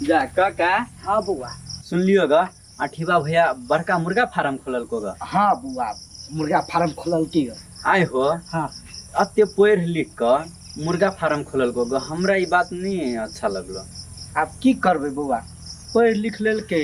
जा काका। हाँ बौआ। सुनलियो ग, अठीबा भैया बड़का मुर्गा फार्म खोललको ग। हाँ बौआ, मुर्गा फार्म खोलल की ग। आय हो। हाँ। अते पढ़ि लिख कऽ मुर्गा फार्म खोललको ग, हमरा ई बात नहीं अच्छा लगलो। आब की करबै बौआ, पढ़ि लिख लेलकै,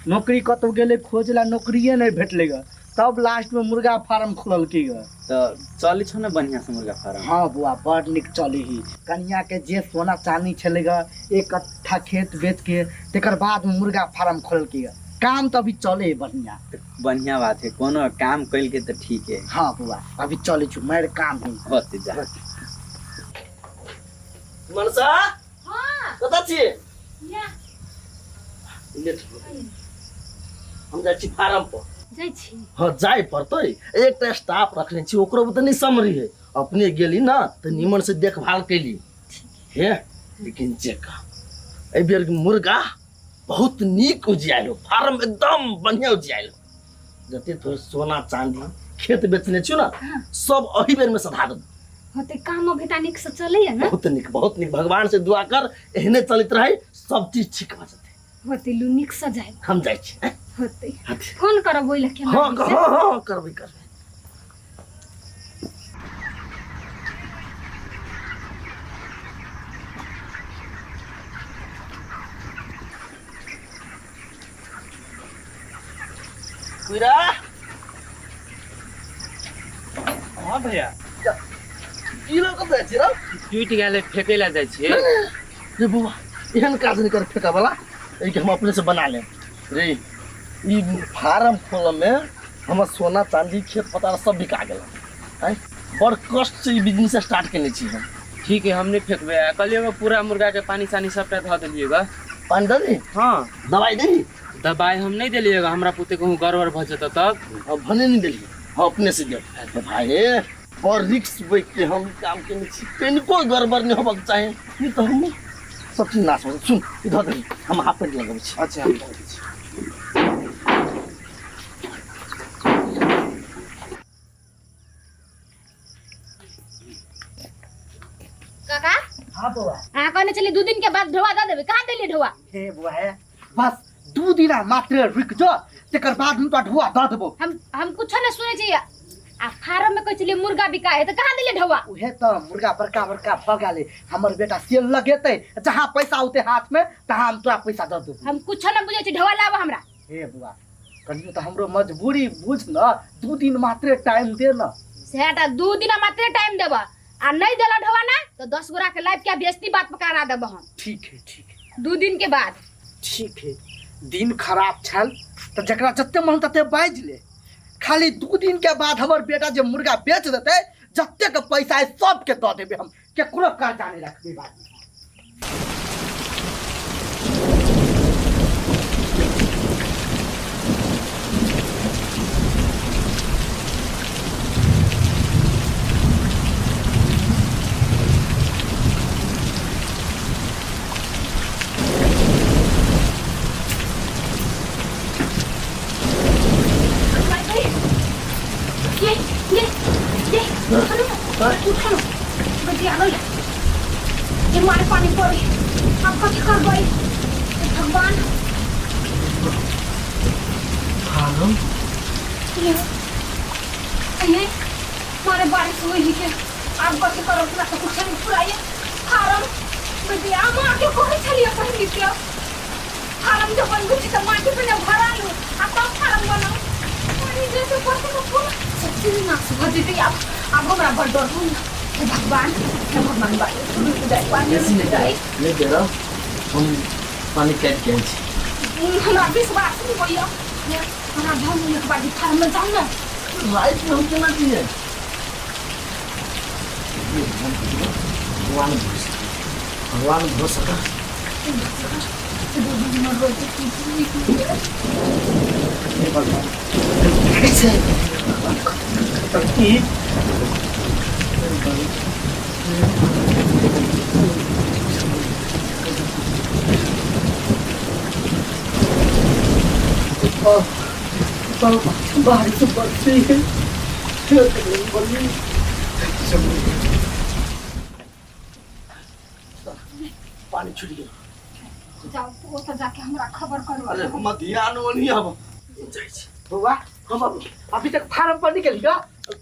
नौकरी कतौ गेलै खोज ला, नौकरिए नहि भेटलै ग, तब लास्ट में मुर्गा फार्म खोललकै ग। तऽ चलै छौ ने बढ़िआँ से मुर्गा फार्म? हाँ बौआ, बड़ नीक चलै ही। कनिया के जे सोना चानी छलै ग, एक कट्ठा खेत बेच के तकर बाद में मुर्गा फार्म खोललकै ग। काम तऽ अभी चले है बढ़िया। तऽ बढ़िया बात है, कोनो काम कैलकै तऽ ठीक है। हाँ बौआ, अभी चलै छौ, मारि काम है। होते जा। मनसा। हाँ। कतऽ छियै? या। लेट भऽ गेल। हम जाइ छी फार्म पर। जाइ छी? हाँ, जाय पड़तै। एकटा स्टाफ रखने छी, ओकरो तऽ नहि समरी है। अपने गेली ना तऽ निमन से देखभाल कैली हे। लेकिन जे कह, एहि बेर मुर्गा बहुत नीक उजियायल हो, फार्म एकदम बढ़िया उजियायल हो। जते थोड़े सोना चांदी खेत बेचने छी ना, सब एही बेर में सधा देब। होते काम अभी ता नीक से चलैया ना? बहुत नीक, बहुत नीक। भगवान से दुआ कर एहने चलैत रहे, सब चीज ठीक भऽ जेतै। होते लू नीक से जाय। हम जाइ छी, हैं? होते। होते। फोन करब ओहि लए के? हाँ हाँ हाँ, करबै करबै। कुरा। हाँ भैया। की लऽ कऽ जाइ छी रौ? टूटि गेलै, फेकै लए जाइ छियै। रे बौआ, एहन काज नहि कर फेका वाला, एहिके हम अपने से बना लेब। रे, ई फार्म खोलऽ में हमर सोना चांदी खेत पतार सब बिका गेल। आँय, बड़ कष्ट से ई बिजनेस स्टार्ट केने छी हम। ठीक है, हम नहीं फेंकबे। आ कहलियै पूरा मुर्गा के पानी सानी सबटा धऽ देलियै ग। पानी दऽ दी? हाँ। दवाई देली? दवाई हम नहीं देलियै ग, हमरा पुते कहूँ गड़बड़ भऽ जेतौ तब। हम भने नहीं देलियै, हम अपने से देब। अरे भाई, बड़ रिक्स बैठ के हम ई काम केने छी, तनिको गड़बड़ नहीं होबक चाही, नहीं तऽ हम सब चीज नाश हो। सुन, ई धऽ देली, हम हाफ पेंट लगबै छी। अच्छा, हम धऽ दै छी। काका। हाँ बौआ। अहाँ कहने छलियै 2 दिन के बाद ढोआ दऽ देबै, कहाँ देलियै ढोआ? हे बौआ, हे बस 2 दिन मात्र रुकि जो, तकर बाद हम तोरा ढोआ दऽ देबो। हम कुछो नहि सुनै छियै। आ फार्म में कहै छलियै मुर्गा बिका है, तऽ कहाँ देलियै ढोआ? उहे तऽ मुर्गा बड़का बड़का भऽ गेलै, हमर बेटा सेल लगेतै, जहाँ पैसा औतै हाथ में तहाँ हम तोरा पैसा दऽ देबो। हम कुछो नहि बुझै छी, ढोआ लाबऽ हमरा। हे बुआ, कहियो तऽ हमरो मजबूरी बुझ न, 2 दिन मात्रे टाइम दे न। सएह टा 2 दिन मात्रे टाइम देबऽ, आ नहीं देला ढोआ ना तो 10 गोरा के लाइफ के बेइज्जती बात पकड़ा देबऽ हम। ठीक है, ठीक है। 2 दिन के बाद। ठीक है, दिन खराब छल तऽ जकरा जते मन तते बाजि ले, खाली 2 दिन के बाद हमर बेटा जे मुर्गा बेच देतै, जते के पैसा है सबके दऽ देबै हम, केकरो कर्जा नहीं रखबै बाद में। ये ये ये, उठो ना, उठो ना, बजिया गई ये, मारे पानी पड़ी, अब कथी करबै? हे भगवान। फार्म। ये ये मारे बारिश हुई ही के अब कथी करब? हमरा तो कुछ नहीं फुराइए। फार्म बजिया माँ के कहै छलियै पहिने के फार्म जब बनबै छी तऽ माटी पहिने भरा लू आ तब फार्म बनाउ। पानी जैसे पड़तै तऽ पूरा सब चीज नाश भऽ जेतै। आब हमरा बड़ डर होइए। हे भगवान, हे भगवान, बारिश रुकि जाय, पानी बेसी रुकि नहि जाय। नहि दे रहा, हम पानी काटि के आयल छी। हमरा विश्वास नहि होइए। हे, हमरा जाउ ने एक बार फार्म में जाउ ने। राति में हम केना जियै? भगवान भरोसा, भगवान भरोसा कर। हे भगवान, कैसे की बारिश बरसी है। पानी छूट गेल। जाओ ओतऽ जाके हमरा खबर करू। अरे हमर ध्यान ओनही अब जाइ छी। बौआ हम बाबू अभी तक फार्म पर निकल गया?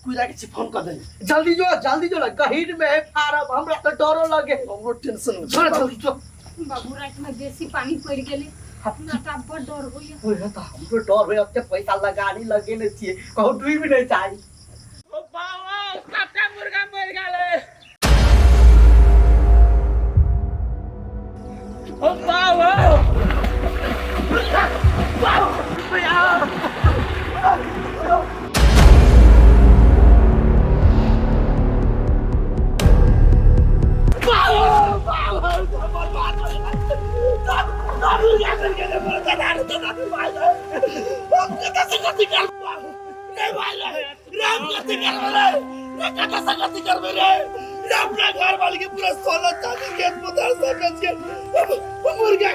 कुदा के छी, फोन कर देली। जल्दी जो, जल्दी जो ना, गहीर में है फार्म, हमरा तो डरो लगे। हमरो टेंशन हो। चलो जल्दी जो। बाबू राति में बेसी पानी पड़ि गेलै, हमरा तऽ आब बड़ डर होइए। ओए तऽ हमरो डर होइए, ओते पैसा लगानी लगेने छियै, कहूँ डूबि नहि जाइ। ओ बाबा, सबटा मुर्गा मरि गेलै। ओ बाबा, अपना घर वाले के पूरा सोना चांदी खेत पथार सब बेच के मुर्गा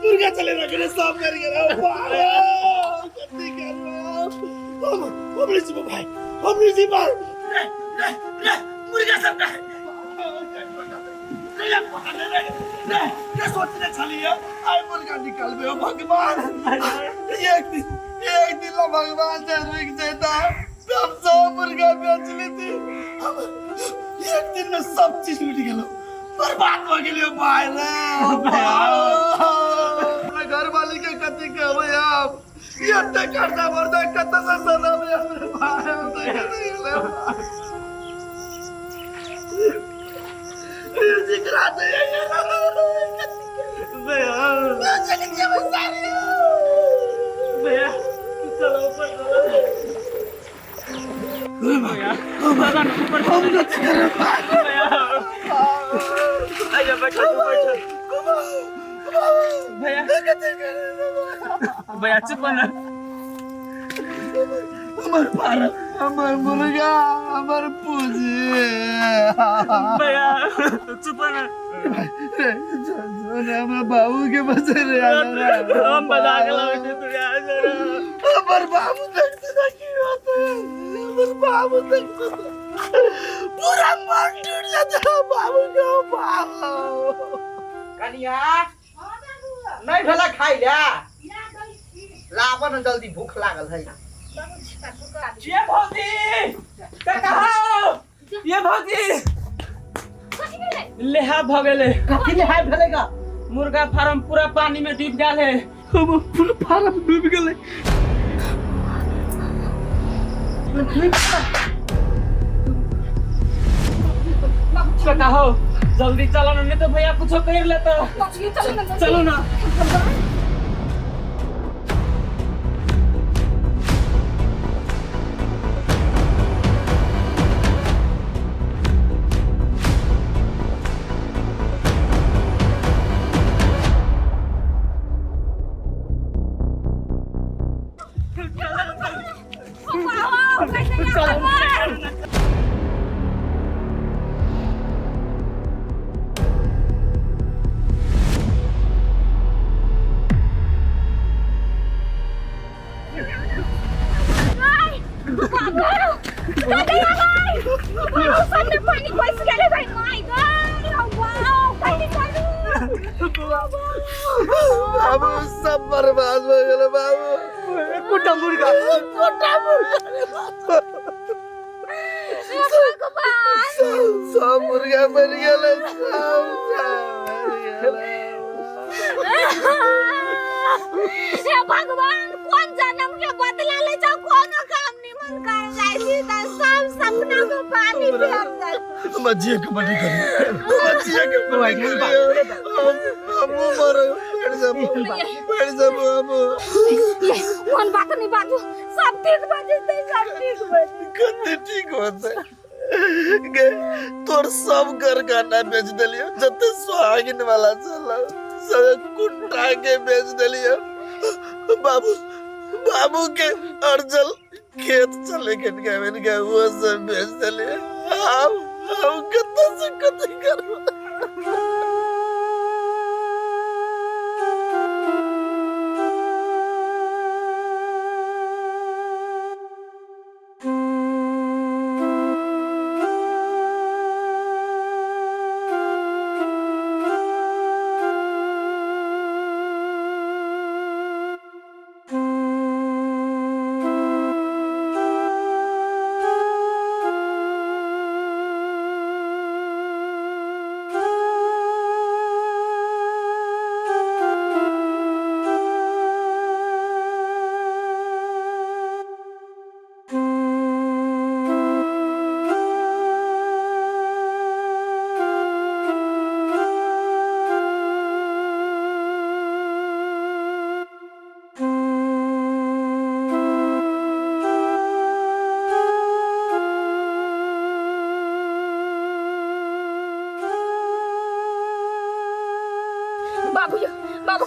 मुर्गा चले रखे सब मर गेल। कथी करबै हम? हम नहीं जीबो भाई, हम नहीं जीबो। रे रे रे मुर्गा सब का रे रे रे सोचने छलिए आइ मुर्गा निकालबे। ओ भगवान, एक दिन एक दिन ला भगवान से रुक जेता तब सब मुर्गा बेच लेती। हम एक दिन में सब चीज लूट गेलो, बर्बाद हो गेलियो भाई रे। अपना घर वाले के कथी कहबै हम? एते कर्जा वर्जा कतऽ से सधाबै हमरे भाई? हम तऽ कथी गेलै जिकरा दे भैया, चलो ऊपर चलो। भैया, बाबा ऊपर हम कथी करब भाई? भैया, आजा, बैठो बैठो। भैया भैया चुप ना। हमर फारम, हमर मुर्गा, हमर पूंजी। भैया चुप ना। रे रे हमरा बाबू के बचे रे। हम बजा के लावे तू यार। हमर बाबू देखते ना की होते, हमर बाबू देखते पूरा मन टूट जाता बाबू के। बाबू कनिया नहीं भेला खाइ ला? लाबऽ न जल्दी, भूख लागल है। ये भौजी कहाँ हो? ये भौजी, लेहा भ गेलै। कथी लेहाय भेलै गा? मुर्गा फार्म पूरा पानी में डूब गेल है। हमर पूरा फार्म डूब गेलै। कका हो, जल्दी चलो ना, नहीं तो भैया कुछ कर लेता। चलो ना। चलो ना। पानी घुसि गेलै भाइ, my God, कथी करू? बाबू सब बर्बाद हो गेलै बाबू। एकोटा मुर्गा, एकोटा मुर्गा रे बाबू। भगवान, सब सब मुर्गा मर गेलै, सब सब मर गेलै। हे भगवान, कोन जन्म के बदला ले जाओ? कोनो काम निमन कर जाइ छी त सब सपना में पानी फेर देल। हमरा जिए के बड़ी करी, हमरा जिए के बड़ी करी। हम हमहूँ मरब, मरि जाबो, मरि जाबो हम। कोन बात नहीं बाजू, सब ठीक भऽ जेतै, सब ठीक भऽ जेतै। कते ठीक होतै गे? तोर सब घर गहना बेच देलियो, जते सुहागिन वाला छल सब कुंटा के बेच देलियो। बाबू बाबू के अर्जल खेत चले के के वो सब बेच देलियो। हम हम कतऽ से कथी करब?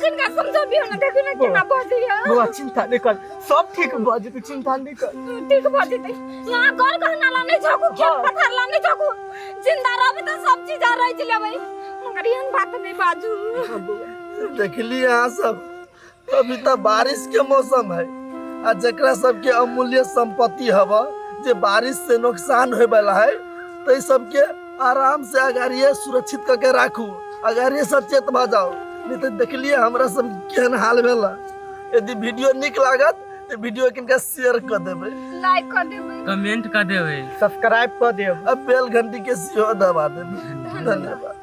किनका समझबियौ ने, देखियौ ने केना बजैया। बौआ चिंता नहीं कर, सब ठीक भऽ जेतै, चिंता नहीं कर। ठीक भऽ जेतै। यहाँ घर गहना ला नहीं झकू, खेत पथार ला नहीं झकू, जिंदा रहबै तऽ सब चीज आ रहि लेबै, मगर एहन बात नहीं बाजू। देखली अहाँ सब, अभी तो बारिश के मौसम है आ जकरा सबके अमूल्य संपत्ति हवा जे बारिश से नुकसान होए वाला है, तो सबके आराम से अगाड़िए सुरक्षित करके राखू, अगाड़िए सचेत भऽ जाओ, नहीं तो देखलिए हमरा सब केहन हाल भेला। यदि वीडियो नीक लागत तो वीडियो किनका शेयर कर देबै, लाइक कर देबै, कमेंट कर देबै, सब्सक्राइब कर देब आ बेल घंटी के सेहो दबा देबै। धन्यवाद।